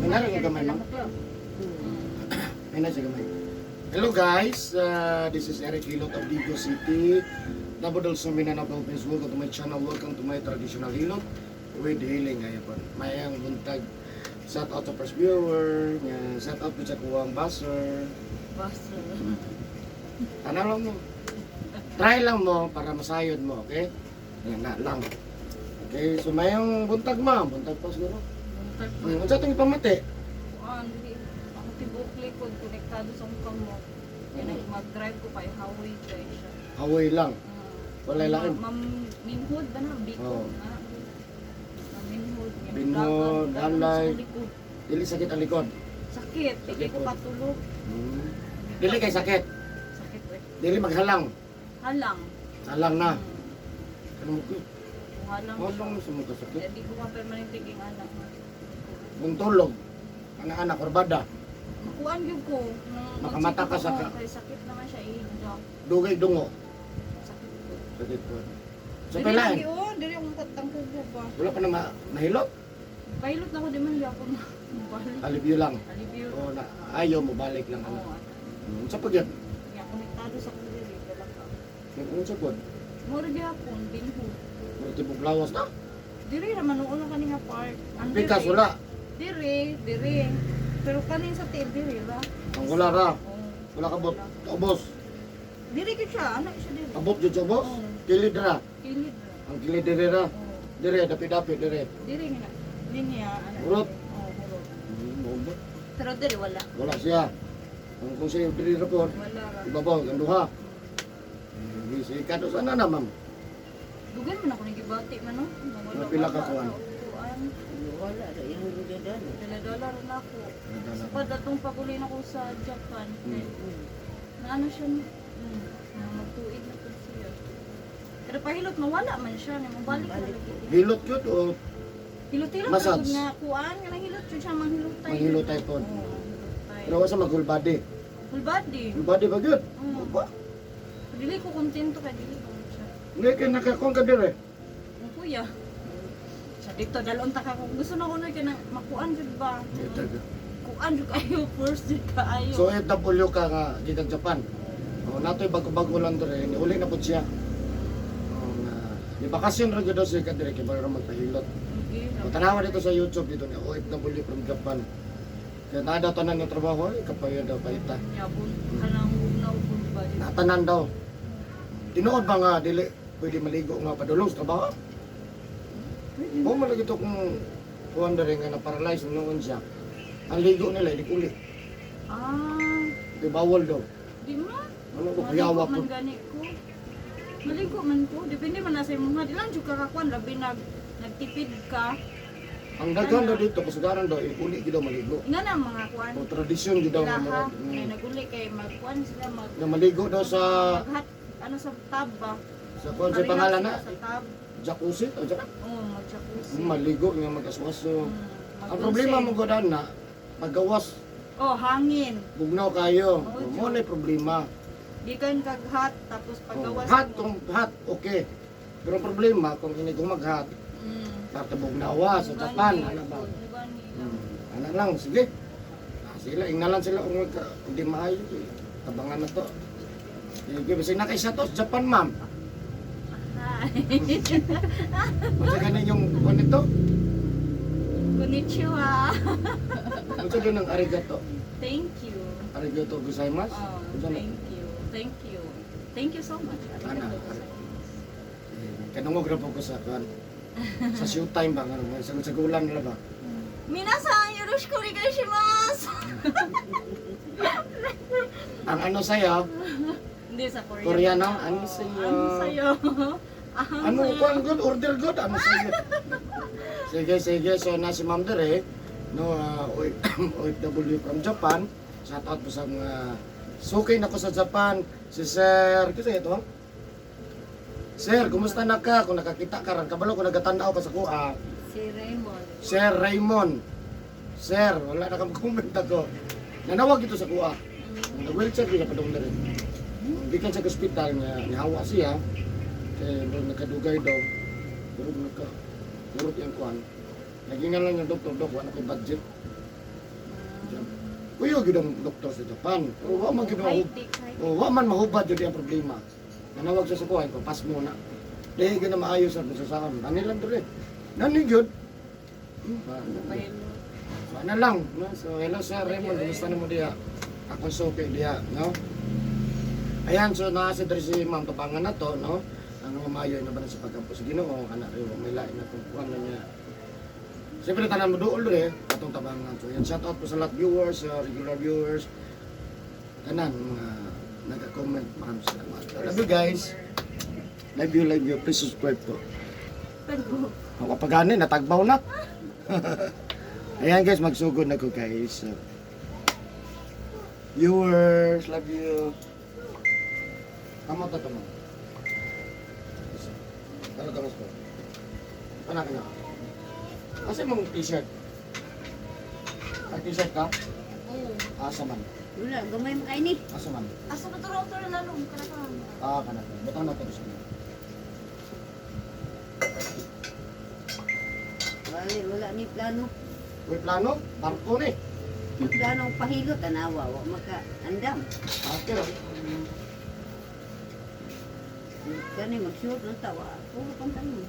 Nangyari ka gamay, ma'am? Ay na siya gamay. Hello guys, this is Eric Hilot of Digos City, Davao del Sur, Mindanao, Philippines. Welcome to my channel. Welcome to my traditional hilot with healing. Ngayon po, mayang buntag. Shout out sa first viewer, nga shout out po sa kuwang baser. Basta. Tanaw lang mo. Try lang mo para masayod mo, okay? Yan na lang. Okay, so mayang buntag, ma'am, buntag pa siguro. Buntag pa. Unsa itong ipamati? Kuan, dili. Ako tibok likod, konektado sa akong kamot. Kaya mag-drive ko kay highway kay siya. Away lang. Walay lain. Ma'am, Minhod ba na? Biko. Oo. Na. Ma'am Minhod. Nga, Minhod, dagan halay. sa likod. Dili sakit ang likod. Sakit. Dili Sakit ko po. patulog. Dili kay sakit. Sakit eh. Dili maghalang. Halang. Halang na. Ano mo ko? Halang. Halang sa mga sakit. Kaya di ko ka permanente ging anak. Kung tulog, anak-anak, kurbada, Makuan gyud ko. Nang Makamata ka sa magsikot ako, kay sakit naman siya ihigda. Dugay dungo. Sakit ko. Sakit po. Sa Dili pailain, lagi, oh, dili akong tangkubo ba. Wala pa na mahilot. Pilot na ko di man gyapon balik. Alibyo lang. Alibyo. O na, ayaw mo balik lang. Ano. Oo. Sa pagyat, Nga konektado sa kong dili wala ka. Unsa pod? Mura gyapon binho. Mura tibok lawas na. Diri ra man uno kani nga part. Ang Pikas diri- wala. Diri, diri. Pero kanin sa tiil diri ra. Ang wala ra. Oo. Wala ka bot. Ubos. Diri gyud siya, anak siya diri. Abot jud sa ubos. Oo. Kilid ra. Kilid ra. Ang kilid dire ra. Oo. Dire dapi-dapi dire. Diri nga na. Linya anak. Hurot. Oo, hurot. Mao ba? Pero diri wala. Wala siya. Ang kung siya diri ra pod, Wala ra. ibabaw ang duha. Si kato sana na, ma'am. Dugan man ako nagibati man no. Wala Pila ka kuan? Kuan. Wala ra yung dala. Dala-dala rin ako. Sa padatong paguli na ko sa Japan, na ano siya, na magtuig na po siya. Pero pahilot, mawala man siya, na mabalik na lagi. Hilot yun o Hilot-hilot Massage. na nga kuan, nga nang hilot yun siya, manghilotay. Manghilotay pod. Oo, manghilotay. Pero wa sa mag whole body. Full body. Whole body ba gyud? Mm. Ba? Dili ko kontento kay dili ko siya. Hindi kay nakakuan ka dire. Ang kuya. Siya dito, dalon ta ka kung gusto na ko na kay nang makuan jud ba. Kuan jud kayo first jud kaayo. So FW ka nga gikan Japan. O natoy bago-bago lang dire, uli na pud siya. O nga di bakasyon ra gyud daw siya ka dire kay para magpahilot. Okay, O tanawa dito sa YouTube dito ni OFW from Japan. Kaya nada tanan ng trabaho, eh, kapayo daw paita. Yabon, kanang bugnaw full body. Natanan daw. Tinuod ba nga dili pwede maligo nga padulong sa trabaho? Pwede. Mo man lagi to kung kuan dere nga na paralyze noon siya. Ang ligo nila ilig uli. Ah, Di bawal daw. di ma. Ano ko Maligo kuyawa po. man gani ko. Maligo man ko. Depende man na sa imong nga. Di lang jud ka kakuan labi nagtipid ka. Ang daghan daw dito kasagaran daw uli gid daw maligo. Nga na mga kuan. O tradisyon gid daw nga Ilaha. murag, Kay naguli kay magkuan sila mag nga maligo daw sa maghat ano sa tab ba? sa kuan sa pangalan na Marinas sila sa tab. Jacuzzi o jaka. Oo, mag-jacuzzi. Maligo nga magaswaso. Mag-onsen. Ang problema mo gud na paggawas Oh, hangin. bugnaw kayo. Oo, Mo na problema. Gikan kag hot tapos Oh, paggawas hot mo. kung hot okay. Pero ang problema kung ini kung mag-hot, parte bugnawa sa Gani, Japan, ano ba? gani lang. Ano lang, sige. Ah, sila, ingnalan sila kung kung di maayo, eh, tabangan na to. Sige, basta nakaisa to sa Japan, ma'am. Hi. Unsa gani yung kuan nito? Konnichiwa. Unsa din ang arigato? Thank you. Arigato gozaimasu? Oh, Unsa na? thank you. Thank you. Thank you so much. Ana, Arigatou gozaimasu. Eh, kanungog ra po ko sa kuan. Sa showtime ba nga sagulan nila ba? Minasan, yoroshiku onegaishimasu. Ang ano sa'yo? Hindi sa Korean. Koreano? Oo, Ano sa'yo? Ano sa'yo? Ano kuan good order good ano sa'yo? Sige, sige. So na si Ma'am Dere, no, OFW from Japan. Shout out po sa mga suki na ko sa Japan. Si Sir, kasi ito? Sir, kumusta na ka? Kung nakakita ka ran, kabalo kung nagatanaw ka sa kuha. Si Raymond. Sir Raymond. Sir, wala na kang comment ako. Nanawag ito sa kuha. Nag-wheelchair din na padung na rin. Gikan sa ospital nga nihawa siya. Kay murag nagkadugay daw. Murag nagka murag yung kuan. Nagingan lang yung doktor, dok, wala ko'y budget. Kuyo gyud ang doktor sa Japan. Pero wa man gyud High mahub. tech, high tech. Oh, wa man mahubad gyud ang problema. Nanawag siya sa kuha ko pas mo na. Dili gyud na maayo sa sa sakam. Ani lang diri. Nani gyud. Pahilot. So, ano lang, no? So, hello Sir Raymond, kumusta na mo diha? Akong suki diha, no? Ayan, so naa si diri si Ma'am Tabangan na to, no? Ang mamayo na ba na sa pagkampo sa Ginoo, anak rin, may lain na kung kuwan na niya. Siyempre, tanan mo dool rin, atong tabangan. So, yan, shout out po sa lahat viewers, sa regular viewers, tanan, mga nag-comment, maraming salamat. I love you guys. Love you, love you. Please subscribe po. Pero, Kapagani, natagbaw na. Ayan guys, magsugod na ko guys. So, viewers, love you. Kamot na tamo. Ano tamos ko? Ano ka na? Kasi mong t-shirt. Ang t-shirt ka? oo. Asa man? Wala, gamay mo kayo ni. Asa man? Asa ba ito router na lalong? Kanakahan. Ah, kana. Butang na to sa inyo. Wala, wala ni plano. Uy, plano? Barko ni. Ni plano ang pahilot, tanawa, wa maka andam. Okay. oh. Kani magsuot ng tawa. Puro pang tanong.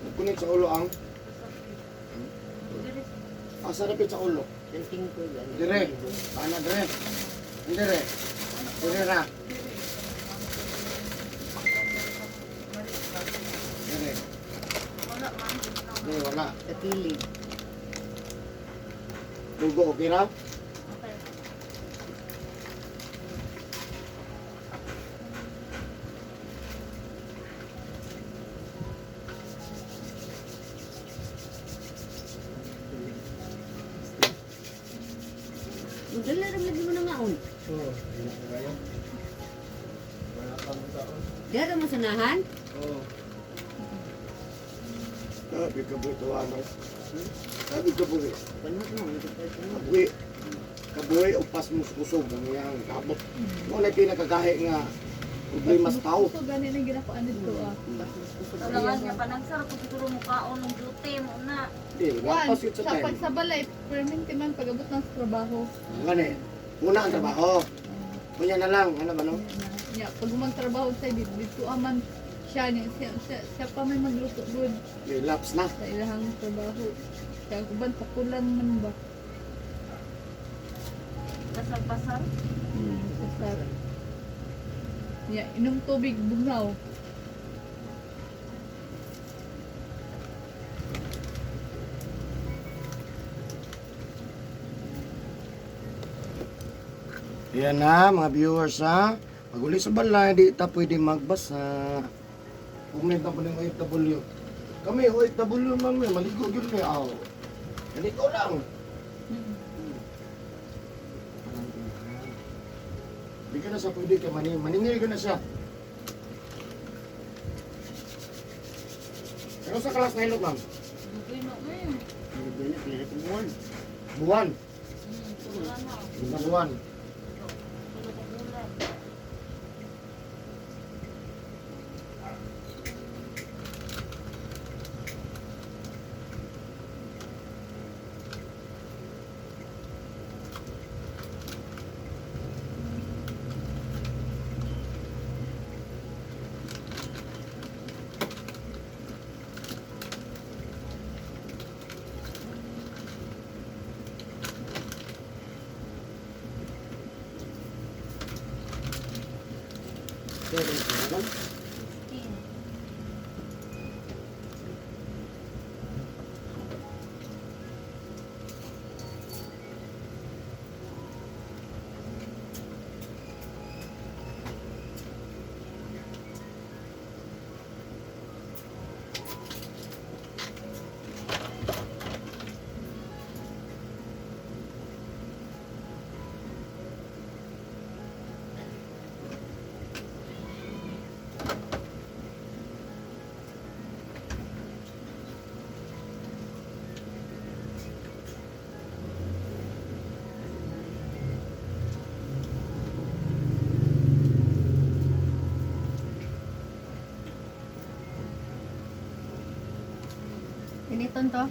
Nagkunit sa ulo ang... Asa na sa ulo? Tanting ko gani. Dire. Ana dire. Dire. Dire ra. Dire. Wala man. Dire wala. Sa kilid. Dugo okay ra? Okay. Dala ra lagi mo na ngaon. Oo. Hindi na kayo. Wala pa mo taon. Dara mo sanahan. Oo. Sabi ka buhi tuwa no? Sabi ka buhi. Panot mo, hindi pa ito. Kabuhi. Kabuhi o pas mo kusog ang iyang kabot. Mo na pinakagahi nga problema sa tao. So, gani na ginakuan dito ah. Talangan niya, panagsara ko siguro mukhaon ng duty mo na. Di, One, lapas yun sa sa time. pag sa balay, permanente man pag-abot ng trabaho. Ngani, una ang trabaho. Kunya na lang, ano ba no? Nya, pag magtrabaho sa dito, dito aman siya niya, siya pa may magluto good Relapse na. sa ilahang trabaho. Siya uban sa kulan man ba? Pasal-pasal. Sa sara. Nya, inom tubig bugnaw. Ayan na, mga viewers ha. Pag uli sa balay, di ta pwede magbasa. Comment na po ng OFW. Kami, OFW man may maligo yun may aw. Maligo lang. Di ka na siya pwede ka maning, maningil ka na siya. Pero sa kalas na hilot, ma'am? Dugoy na eh. Hindi na pila ka buwan. Buwan. Wala na. Lima buwan. Wala pa bulan. Butan to.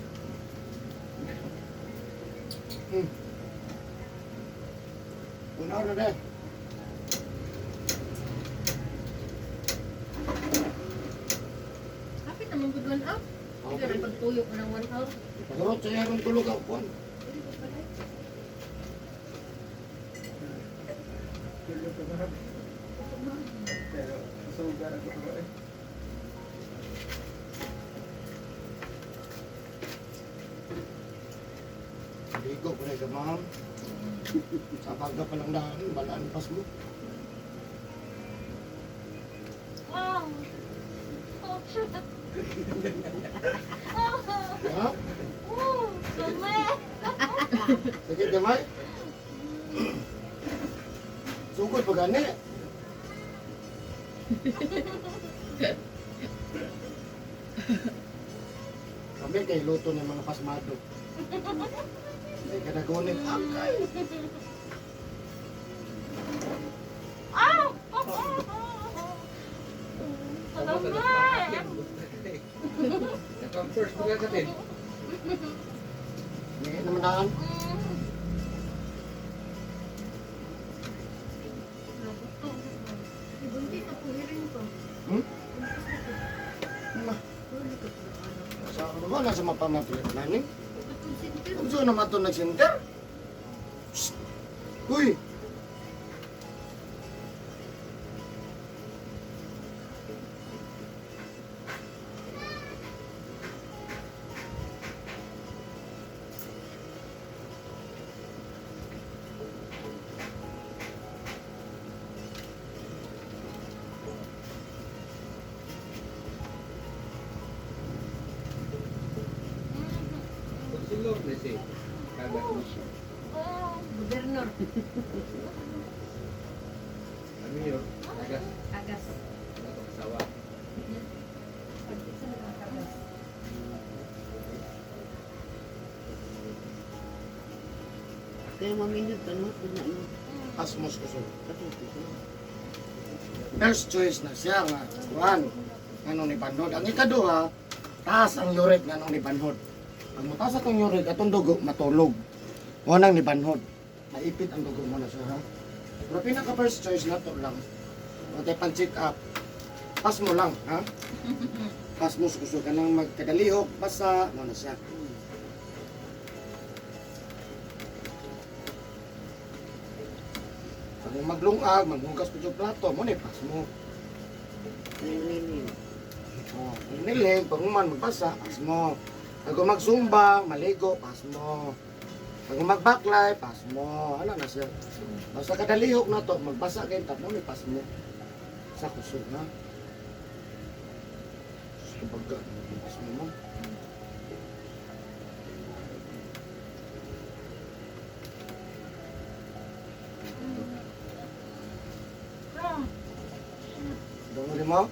1 hour na dahil. Hapit naman gud 1 hour. Okay. Pero pagtuyo ko ng 1 hour. Pagkarot sa iyang tulog ang kuwan. Pero, sugar ako ko eh. Ligo ko na ma'am. Sa baga pa lang daan, balaan pas mo. Wow. Oh, shit. Oh, Ha? oh, gamay. Sige, gamay. Sugod pa gani. Kami kay luto ng mga pasmado. Ay, kanagunin. Angkay! Ah! Oh, oh, oh, oh. Kalamay. Naka-first mo ka din. Hindi naman daan. Ibunti na po hirin ko. Hmm? Ma. Sa ano ba? Nasa mapamapilit na ni? Kung saan naman ito nag-center? Psst! Uy! Silog na si. Kagat mo. Oh. Gobernur. Ano yun? Kagas. Agas. Wala kang asawa. Kagas. Kaya mamindot pa no, kung ano. Asmos ko so. Katuto ko. First choice na siya nga. One, nganong ni Banhod. Ang ikaduha, taas ang uric nganong ni Banhod. Pag mataas atong uric, atong dugo matulog. Mo nang ni Banhod. Maipit ang dugo mo na siya, ha? Pero pinaka first choice na to lang. Matay pang check up. Pas mo lang, ha? Pas mo suso ka nang magkadalihok, basa, mo na siya. Pag maglungag, maghugas pa yung plato, mo na pas mo. Nililin. Oh, nilig, pag human, magbasa, pas mo. Pag magsumba, maligo, pas mo. Pag magbaklay, pas mo. Ano na siya? Basta kadalihok na to, magbasa kayo, tapos may pas mo. Sa kusog na. Sa baga, pas mo mo. Ah. Doon mo?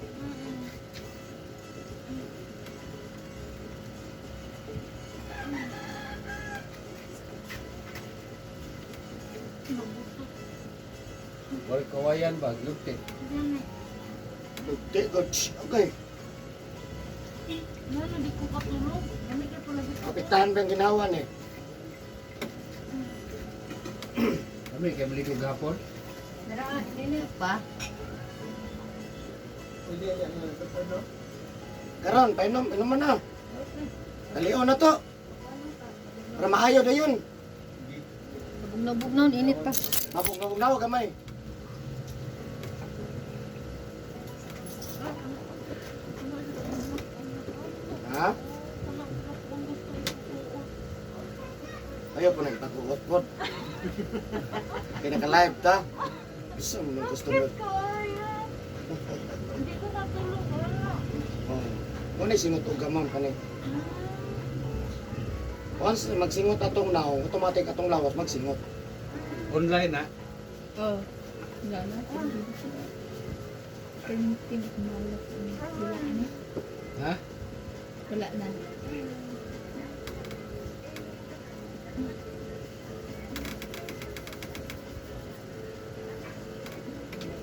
Wal kawayan ba? Lugte. Lugti, good. Okay. Ano, di ko katulog. Dami ka pala dito. Kapitahan ba ang ginawa ni? Kami kay maligo gapon. Dara, nini. Pa. Karon, painom, inom mo na. Dalion na to. Para maayo na yun. Bugnaw-bugnaw, init pa. Mabog-nabog gamay. Ha? Ayaw po na ipag-uot-uot. Kaya naka-live ta. Gusto mo ng customer. Kaya. Hindi ko matulog. Wala. Oh. Muna singot og gamon kani. Once na magsingot atong naong, automatic atong lawas magsingot. Online na. Oh. Wala na. Printing malat. Wala na. Ha? Wala na.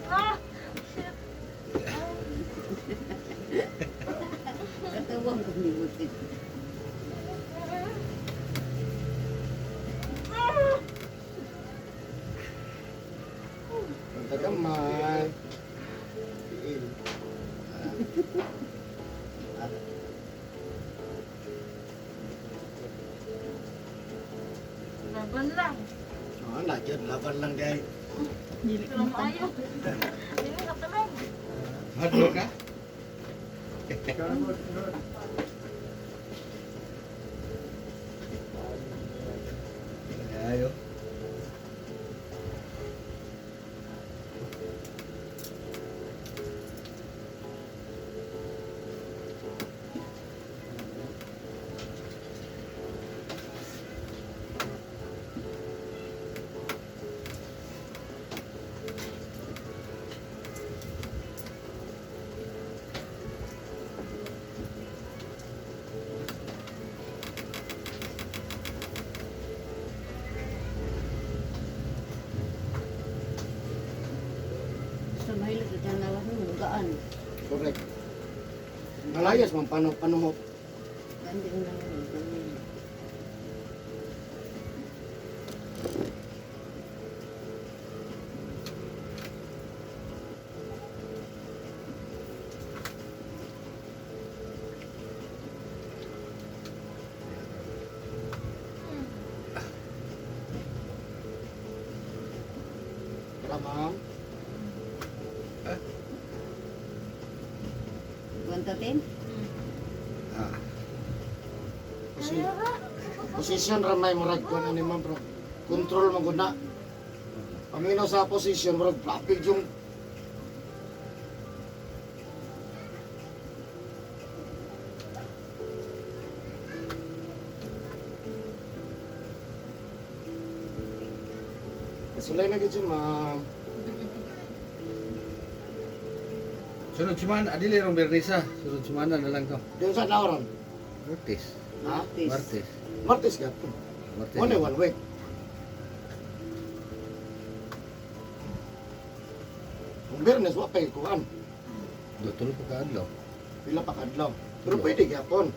Ah! Shit. Katawang ko ni Butit. Laban lang. Oh, na jud laban lang dai. Dili Pero maayo. Dili ka talang. Hadlo ka? Ayo. Basta mahilot sa tanawa mo, mugaan. Correct. Malayas man paano panuhot. Gandi ang lang yun. Tara, ma'am. Kwenta tin? Ah. Position ra may murag kuan ani ma'am bro. Control man gud na. Paminaw sa position murag rapid yung Kasulay na gid siya, ma'am. Sunod semana, adili rong Bernisa. Sunod semana na lang to. Diyon sa nauron. Martes. Ha? Martes. Martes ka. Martes. Only one week. Kung Biyernes, wa pa'y kuan. Tulo pa kaadlaw. Pila pa kadlaw. Pero Tulo. pwede gyapon.